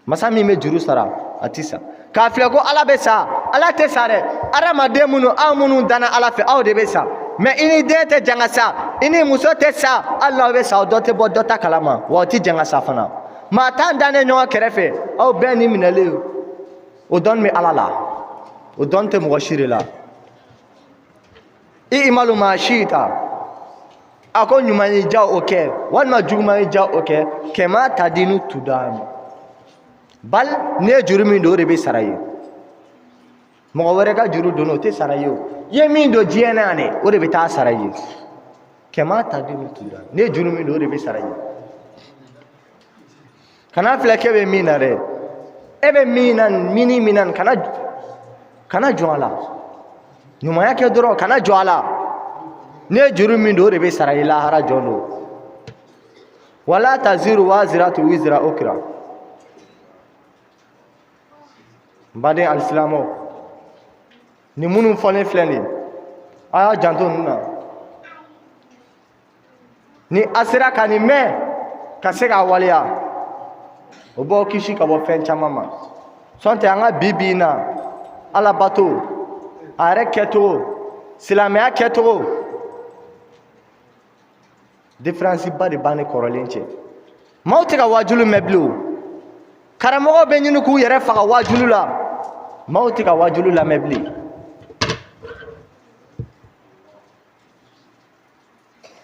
Masa min bɛ juru sara, a ti sa. K'a filɛ ko Ala bɛ sa, Ala tɛ sa dɛ. Adamaden minnu, aw minnu danna Ala fɛ, aw de bɛ sa. Mɛ i ni den tɛ jan ka sa, i ni muso tɛ sa. Hali n'aw bɛ sa, dɔ tɛ bɔ dɔ ta kalama, wa o tɛ jan ka sa fana. Maa tan dannen ɲɔgɔn kɛrɛfɛ, aw bɛɛ ni minɛlen, o dɔnni bɛ Ala la, o dɔnni tɛ mɔgɔ si de la. I imalu ma shita, a ko ɲuman y'i diya, o kɛ, walima juguman y'i diya, o kɛ. Kɛma tadinu tudanu. Bal n'i ye juru min don, o de bɛ sara ye. Mɔgɔ wɛrɛ ka juru don, o tɛ sara ye. O i ye min don diɲɛ na yan dɛ, o de bɛ taa sara ye. Kɛma tadinu tudanu, n'i ye juru min don, o de bɛ sara ye. Kana filɛ k'e bɛ min na dɛ, e bɛ min na, mini min na, kana jɔn a la. Ɲumanya kɛ dɔrɔn, kana jɔn a la. N'i ye juru min don, o de bɛ sara i lahara jɔ don. Wala taziru waziratu wizira ukra. N baden alisilamɛw, nin minnu fɔlen filɛ nin ye, a y'a janto ninnu na. Ni a sera ka nin mɛn ka se k'a waleya, o b'aw kisi ka bɔ fɛn caman ma. Sɔn tɛ an ka bi bi in na, Ala bato a yɛrɛ kɛcogo, silamɛya kɛcogo, différence ba de b'an ni kɔrɔlen cɛ. Maaw tɛ ka waajulu mɛn bilen. O karamɔgɔw bɛ ɲini k'u yɛrɛ faga waajulu la, maaw tɛ ka waajulu lamɛn bilen.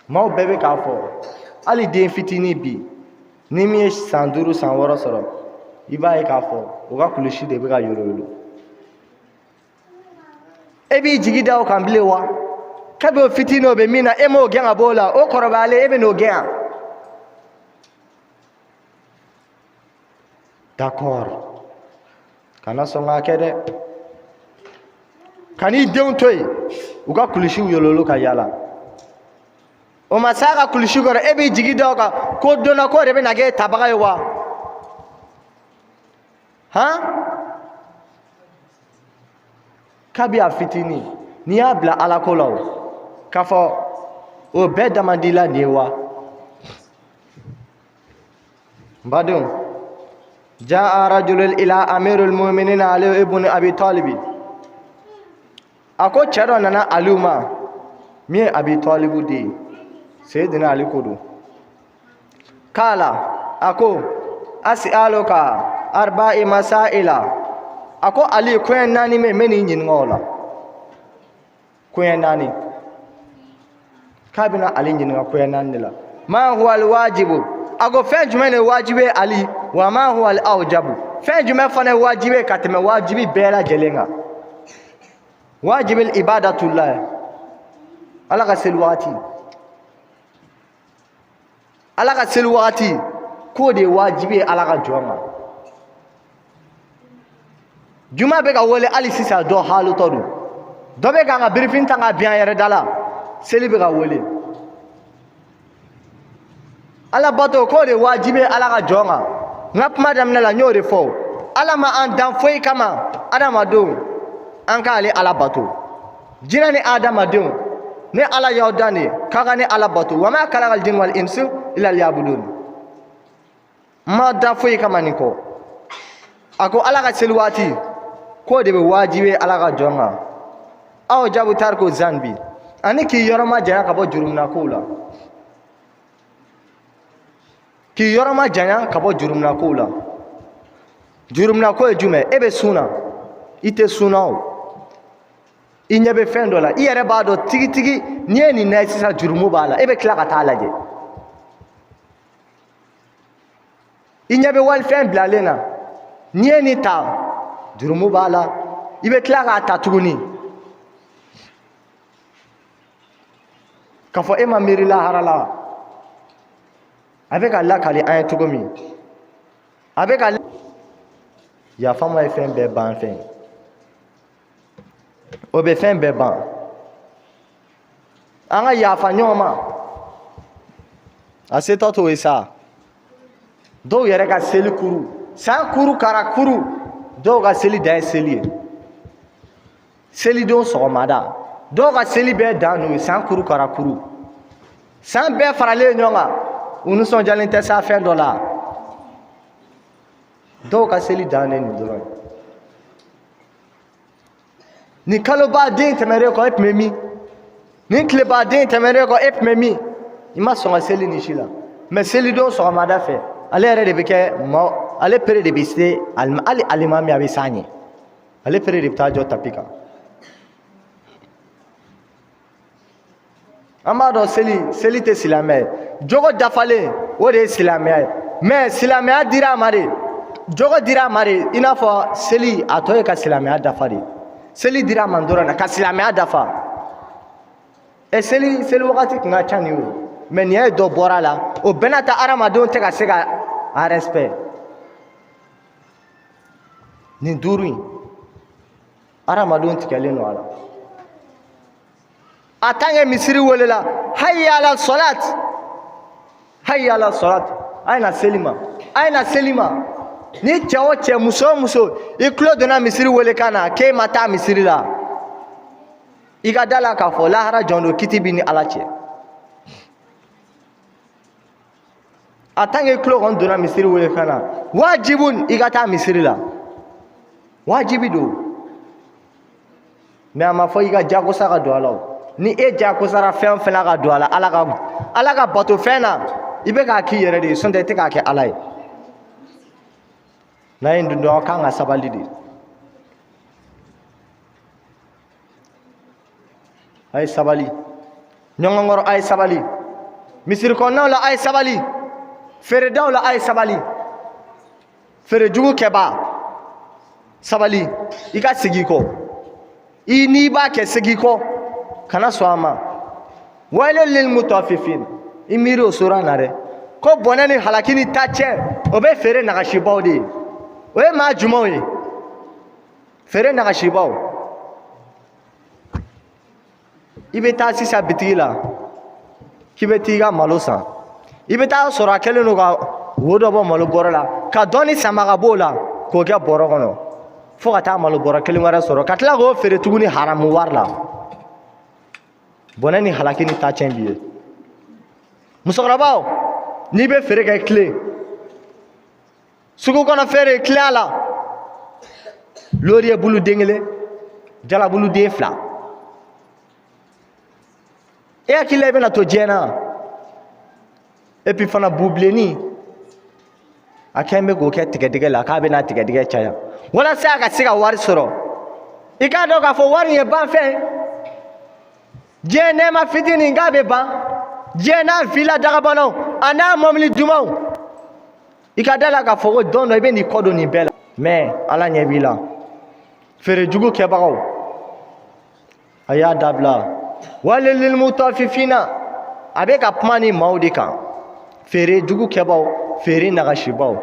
Maaw bɛɛ bɛ k'a fɔ, hali den fitinin bi, ni min ye san 5, san 6 sɔrɔ, i b'a ye k'a fɔ o ka kulusi de bɛ ka yoloyolo. E b'i jigi da o kan bilen wa? Kabi o fitinin o bɛ min na, e m'o gɛn ka bɔ o la, o kɔrɔbayalen e bɛ n'o gɛn yan. D'accord, kana sɔn k'a kɛ dɛ. Kan'i denw to yen u ka kulusiw yololo ka yaala. O ma s'a ka kulusi kɔrɔ, e b'i jigi da o kan ko don na k'o de bɛna k'e tabaga ye wa? Han, kabi a fitinin n'i y'a bila ala ko la, o k'a fɔ o bɛɛ damandi la nin ye wa? N badenw, jaa rajulun ila amirul mu'minin Ali ibn Abi Talibi. A ko cɛ dɔ nana Aliyu ma min ye Abi Talibu den ye, Seyidina Ali ko don. Kala, a ko as'aluka arba'i masaila. A ko Ali, koɲɛ naani bɛ, n bɛ n'i ɲininka o la. Koɲɛ naani k'a bɛna Ali ɲininka koɲɛ naani de la. Ma huwa alwajibu? A ko fɛn jumɛn de ye wajibi ye Ali? Wa ma huwa alawjabu? Fɛn jumɛn fana ye wajibi ye ka tɛmɛ wajibi bɛɛ lajɛlen kan? Wajibi ibadatullah, Ala ka seli wagati, Ala ka seli wagati, k'o de ye wajibi ye Ala ka jɔn kan. Juma bɛ ka wele hali sisan, dɔ haalutɔ don, dɔ bɛ k'a ka birifin ta k'a bin a yɛrɛ da la, seli bɛ ka wele. Ala bato, k'o de ye wajibi ye Ala ka jɔn kan. N ka kuma daminɛ la, n y'o de fɔ. Ala ma an dan foyi kama adamadenw an k'ale Ala bato. Jinɛ ni adamadenw, ne Ala y'aw dan de k'a ka ne Ala bato. Wa ma kalakal jin wal insu illa liyabudun. N ma da foyi kama nin kɔ. A ko Ala ka seli waati, k'o de bɛ wajibi Ala ka jɔn kan. Awjabu tarku zanbi, ani k'i yɔrɔ majanya ka bɔ jurumunakow la, k'i yɔrɔ majanya ka bɔ jurumunakow la. Jurumunako ye jumɛn? E bɛ sun na, i tɛ sun na o, i ɲɛ bɛ fɛn dɔ la, i yɛrɛ b'a dɔn tigitigi n'i ye nin lajɛ sisan jurumu b'a la, e bɛ tila ka taa lajɛ. I ɲɛ bɛ walifɛn bilalen na, n'i ye nin ta jurumu b'a la, i bɛ tila k'a ta tuguni. K'a fɔ e ma miiri lahara la, a bɛ ka lakali an ye cogo min, a bɛ ka yafama ye fɛn bɛɛ ban fɛn, o bɛ fɛn bɛɛ ban. An ka yafa ɲɔgɔn ma, a setɔ t'o ye sa. Dɔw yɛrɛ ka seli kuru san kuru kara kuru, dɔw ka seli dan ye seli ye selidon sɔgɔmada, dɔw ka seli bɛɛ dan n'o ye san kuru kara kuru, san bɛɛ faralen ɲɔgɔn kan, u nisɔndiyalen tɛ sa fɛn dɔ la. Dɔw ka seli dan de nin dɔrɔn ye. Nin kaloba den tɛmɛnen kɔ, e tun bɛ min? Nin tileba den tɛmɛnen kɔ, e tun bɛ min? I ma sɔn ka seli nin si la. Mɛ selidon sɔgɔmada fɛ, ale yɛrɛ de bɛ kɛ maa, ale pere de bɛ se hali alimami, a bɛ s'a ɲɛ, ale pere de bɛ taa jɔ tapi kan. An b'a dɔn seli tɛ silamɛ ye. Jogo dafalen, o de ye silamɛya ye. Mɛ silamɛya dira a ma de, jogo dira a ma de. I n'a fɔ seli, a tɔ ye ka silamɛya dafa de. Seli dira a ma dɔrɔn na ka silamɛya dafa. Ɛ, seli wagati tun ka ca nin o, mɛ nin ye dɔ bɔra a la. O bɛɛ n'a ta, hadamadenw tɛ ka se ka a respect. Nin duuru in, hadamadenw tigɛlen don a la. En tant que misiri welela, hayya ala salat, hayya ala salat, a ye na seli ma, a ye na seli ma. Ni cɛ o cɛ, muso o muso, i tulo donna misiri wele kan na k'e ma taa misiri la, i ka da la k'a fɔ lahara jɔn don, kiti b'i ni Ala cɛ. En tant que i tulo kɔni donna misiri wele kan na, wajibun i ka taa misiri la, wajibi don. Mɛ a ma fɔ i ka jagosa ka don a la. O ni e jagosara fɛn o fɛn na ka don a la, Ala ka bato fɛn na, i bɛ k'a k'i yɛrɛ de ye, n'o tɛ i tɛ k'a kɛ Ala ye. N'a ye nin dɔn, aw kan ka sabali de. A ye sabali ɲɔgɔn kɔrɔ, a ye sabali misiri kɔnɔnaw la, a ye sabali feeredaw la, a ye sabali feerejugu kɛbaa, sabali i ka segin kɔ. I n'i b'a kɛ, segin kɔ, kana sɔn a ma. Waylun lil mutaffifin, i miiri o sura na dɛ, ko bɔnɛ ni halaki ni tacɛn o bɛ feere nagasibaw de ye. O ye maa jumɛnw ye? Feere nagasibaw. I bɛ taa sisan bitigi la k'i bɛ t'i ka malo san, i bɛ taa sɔrɔ a kɛlen don ka wo dɔ bɔ malo bɔrɔ la ka dɔɔni sama ka b'o la k'o kɛ bɔrɔ kɔnɔ, fo ka taa malo bɔrɔ kelen wɛrɛ sɔrɔ ka tila k'o feere tuguni haramu wari la. Bɔnɛ ni halaki ni tacɛn b'i ye. Musokɔrɔbaw, n'i bɛ feere kɛ tilen, sugu kɔnɔ feere tilen a la, loriye bulu den kelen, jalabulu den fila, e hakili la i bɛna to diɲɛ na? Et puis fana bubilenni a kɛn bɛ k'o kɛ tigɛdɛgɛ la k'a bɛna tigɛdɛgɛ caya walasa a ka se ka wari sɔrɔ. I k'a dɔn k'a fɔ wari ye banfɛn, diɲɛ nɛɛma fitinin k'a bɛ ban, diɲɛ n'a villa dagabanaw a n'a mɔbili dumanw, i ka da la k'a fɔ ko don dɔ i bɛ n'i kɔ don nin bɛɛ la, mais Ala ɲɛ b'i la. Feere jugu kɛbagaw, a y'a dabila. Waylun lil mutaffifina, a bɛ ka kuma ni maaw de kan, feere jugu kɛbaaw, feere nagasibaw.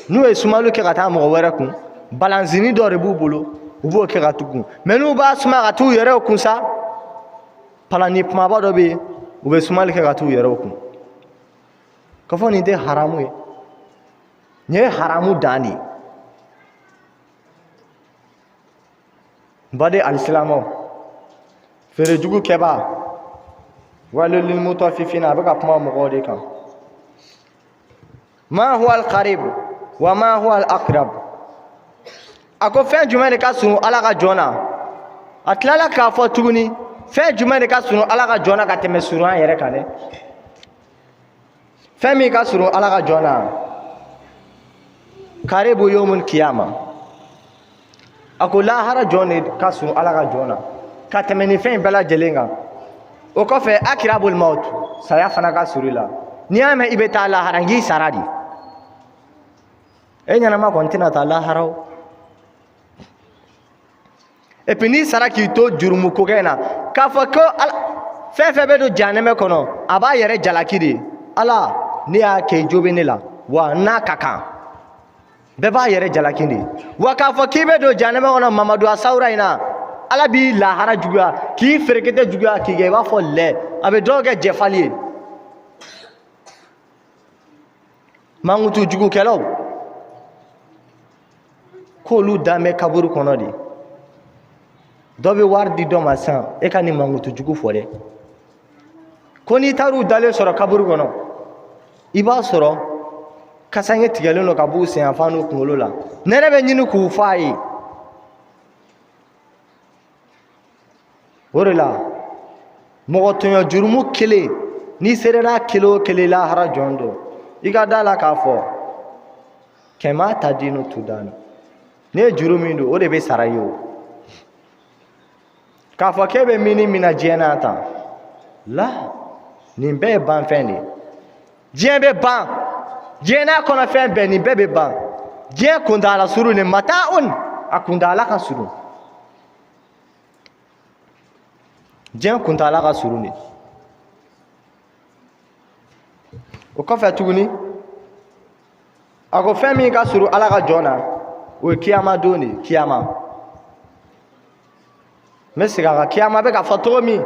N'u ye sumali kɛ ka taa mɔgɔ wɛrɛ kun, balansini dɔ de b'u bolo, u b'o kɛ ka t'u kun. Mais n'u b'a suma ka t'u yɛrɛw kun sa, palani kumaba dɔ bɛ yen, u bɛ sumali kɛ ka t'u yɛrɛw kun. K'a fɔ nin tɛ haramu ye, nin ye haramu dan de ye. N baden alisilamɛw, feere jugu kɛbaa, waylun lil mutaffifina, a bɛ ka kuma mɔgɔw de kan. Ma huwa al-qarib wa ma huwa al-aqrab, a ko fɛn jumɛn de ka surun Ala ka jɔn na? A tilala k'a fɔ tuguni, fɛn jumɛn de ka surun Ala ka jɔn na ka tɛmɛ surunya yɛrɛ kan dɛ? Fɛn min ka surun Ala ka jɔn na, karibu yomul kiyama, a ko lahara jɔn de ka surun Ala ka jɔn na ka tɛmɛ nin fɛn in bɛɛ lajɛlen kan. O kɔfɛ akirabul maut, saya fana ka surun i la. N'i y'a mɛn i bɛ taa lahara, n k'i sara de. E ɲɛnama kɔni tɛna taa lahara o. Et puis n'i sara k'i to jurumu kokɛ in na, k'a fɔ ko fɛn fɛn bɛ don jahanɛmɛ kɔnɔ, a b'a yɛrɛ jalaki de. Ala, ne y'a kɛ, jo bɛ ne la wa n'a ka kan. Bɛɛ b'a yɛrɛ jalaki de. Wa k'a fɔ k'i bɛ don jahanɛmɛ kɔnɔ Mamadu Asawura in na, Ala b'i lahara juguya, k'i ferekete juguya, k'i kɛ i b'a fɔ lɛ, a bɛ dɔw kɛ jɛfali ye. Mankutu jugukɛlaw k'olu dan bɛ kaburu kɔnɔ de. Dɔ bɛ wari di dɔ ma sisan, e ka nin mankutu jugu fɔ dɛ, ko n'i taar'u dalen sɔrɔ kaburu kɔnɔ, i b'a sɔrɔ kasange tigɛlen don ka b'u senyanfan n'u kunkolo la, nɛnɛ bɛ ɲini k'u f'a ye. O de la mɔgɔ tɔɲɔ jurumu kelen, n'i sera n'a kelen o kelen lahara jɔn don, i ka da la k'a fɔ kɛmɛ ta dinu tudani, n'i ye juru min don, o de bɛ sara i ye. O k'a fɔ k'e bɛ mini min na diɲɛ na tan la, nin bɛɛ ye banfɛn de ye. Diɲɛ bɛ ban, diɲɛ n'a kɔnɔfɛn bɛɛ, nin bɛɛ bɛ ban. Diɲɛ kuntaala surun de, mata'un, a kuntaala ka surun. Diɲɛ kuntaala ka surun de. O kɔfɛ tuguni, a ko fɛn min ka surun Ala ka jɔn na, o ye kiyama don de ye. Kiyama, n bɛ segin a kan, kiyama bɛ ka fɔ cogo min,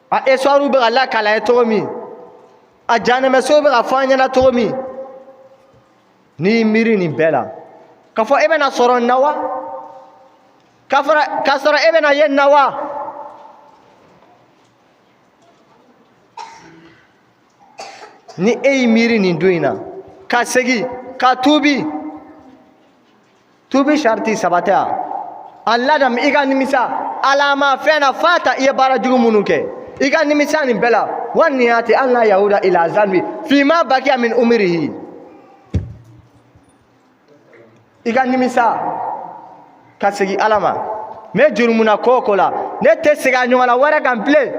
a histoire bɛ ka lakali ye cogo min, a jahanɛmɛso bɛ ka fɔ an ɲɛna cogo min, n'i y'i miiri nin bɛɛ la, k'a fɔ e bɛna sɔrɔ nin na wa? K'a sɔrɔ e bɛna ye nin na wa? Ni e y'i miiri nin don in na, ka segin ka tuubi, tuubi sariti saba tɛ wa? A ladamu, i ka nimisa alama fɛn na fata, i ye baara jugu minnu kɛ, i ka nimisa nin bɛɛ la. Wa niyati an la yahuda ila zanbi fima bakiya min umrihi, i ka nimisa ka segin Ala ma. N bɛ jurumuna ko o ko la, ne tɛ segin a ɲɔgɔnna wɛrɛ kan bilen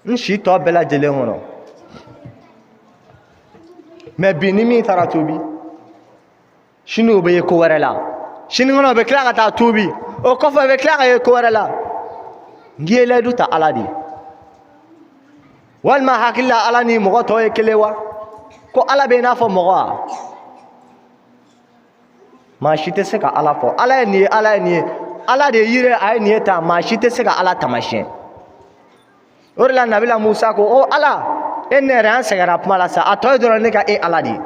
n si tɔ bɛɛ lajɛlen kɔnɔ. Mais bi ni min taara tuubi, sini o bɛ ye ko wɛrɛ la, sinikɛnɛ o bɛ tila ka taa tuubi, O kɔfɛ i bɛ tila ka ye ko wɛrɛ la. N k'i ye layidu ta Ala de ye. Walima hakili la Ala ni mɔgɔ tɔw ye kelen wa? Ko Ala bɛ i n'a fɔ mɔgɔ wa? Maa si tɛ se ka Ala fɔ. Ala ye nin ye, Ala ye nin ye. Ala de ye yiri ye, a ye nin ye tan. Maa si tɛ se ka Ala taamasiyɛn. O de la Nabila Musa ko, o Ala, e ne yɛrɛ an sɛgɛnna kuma la sa, a tɔ ye dɔrɔn ne ka e Ala de ye.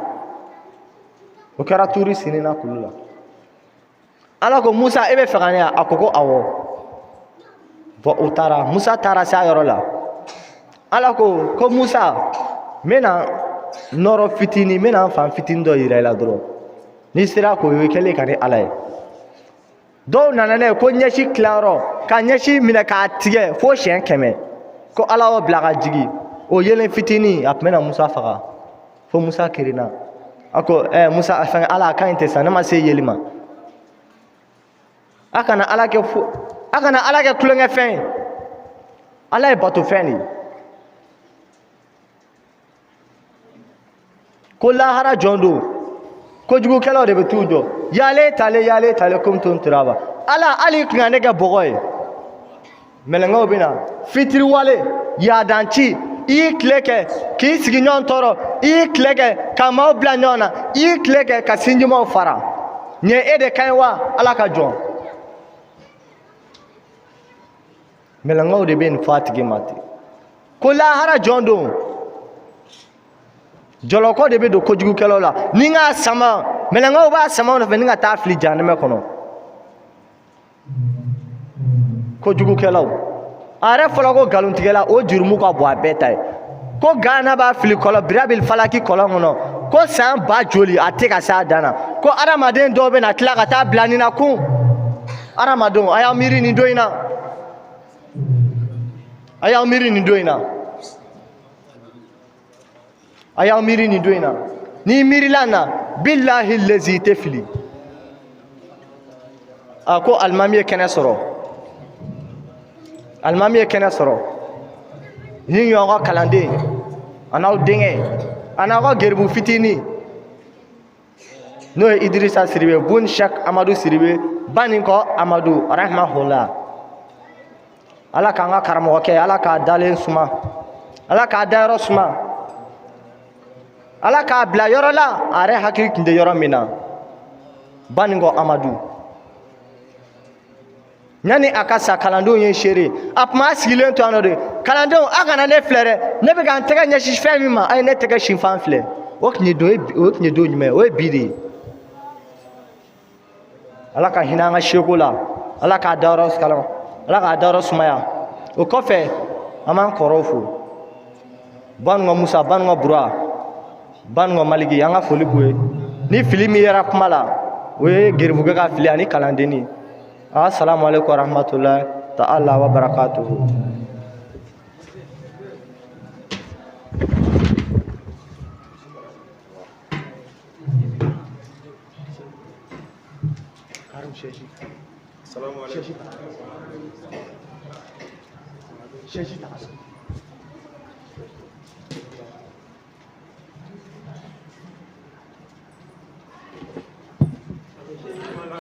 O kɛra Turi Sinina kulu la. Ala ko Musa, e bɛ fɛ ka ne ye? A ko ko awɔ. Bon, u taara, Musa taara se a yɔrɔ la. Ala ko ko Musa, n bɛna nɔrɔ fitinin, n bɛna n fan fitinin dɔ yira i la dɔrɔn. N'i sera k'o ye, i kɛlen ka ne Ala ye. Dɔw nana n'a ye ko ɲɛsi tilayɔrɔ, ka ɲɛsi minɛ k'a tigɛ fo siɲɛ 100. Ko Ala y'o bila ka jigin. O yelen fitinin, a tun bɛna Musa faga. Fo Musa kirinna. A ko Musa, fɛn Ala, a ka ɲi tɛ sa, ne ma se yeli ma. A kana Ala kɛ fo, a kana Ala kɛ tulonkɛfɛn ye. Ala ye batofɛn de ye. Ko lahara jɔn don, kojugukɛlaw de bɛ t'u jɔ. Yale tale, yale tale, kuntum turaba. Ala, hali i kun ka ne kɛ bɔgɔ ye. Mɛlɛkɛw bɛ na fitiriwale yadanci, i y'i tile kɛ k'i sigiɲɔgɔn tɔɔrɔ, i y'i tile kɛ ka maaw bila ɲɔgɔn na, i y'i tile kɛ ka sinjimaw fara. Nin ye e de ka ɲi wa? Ala ka jɔn. Mɛlɛkɛw de bɛ nin fɔ a tigi ma ten. Ko lahara jɔn don, jɔlɔkɔ de bɛ don kojugukɛlaw la. Ni k'a sama, mɛlɛkɛw b'a sama nɔfɛ ni ka taa fili jahanɛmɛ kɔnɔ. Kojugukɛlaw, a yɛrɛ fɔla ko nkalontigɛla, o jurumu ka bon a bɛɛ ta ye. Ko gana b'a fili kɔlɔn, birabil falaki kɔlɔn kɔnɔ, ko san ba joli a tɛ ka se a dan na. Ko adamaden dɔw bɛ na tila ka taa bila nin na kun. Adamadenw, a y'aw miiri nin don in na. A y'aw miiri nin don in na. A y'aw miiri nin don in na. N'i miirila na, bilahi lezi, i tɛ fili. A ko alimami ye kɛnɛ sɔrɔ, alimami ye kɛnɛ sɔrɔ ni ɲɔgɔn ka kalanden a n'aw denkɛ a n'aw ka geribu fitinin, n'o ye Idirisa Siribe bun Shek Amadu Siribe Baninkɔ Amadu rahimahullah. Ala k'an ka karamɔgɔkɛ, Ala k'a dalen suma, Ala k'a dayɔrɔ suma, Ala k'a bila yɔrɔ la a yɛrɛ hakili tun tɛ yɔrɔ min na. Baninkɔ Amadu, yanni a ka sa, kalandenw ye seere. A tun b'a sigilen to yan nɔ de. Kalandenw, a kana ne filɛ dɛ, ne bɛ ka n tɛgɛ ɲɛsin fɛn min ma, a ye ne tɛgɛ sinfan filɛ. O tun ye don, o tun ye don jumɛn ye? O ye bi de ye. Ala ka hinɛ an ka seko la, Ala k'a dayɔrɔ kalama, Ala k'a dayɔrɔ sumaya. O kɔfɛ, an b'an kɔrɔw fo, Banuga Musa, Banuga Bura, Banuga Maliki, an ka foli b'u ye. Ni fili min yera kuma la, o ye geribukɛ ka fili ani kalandenni. Assalamu alaikum warahmatullahi ta'ala wa barakatuhu. Assalamu alaikum.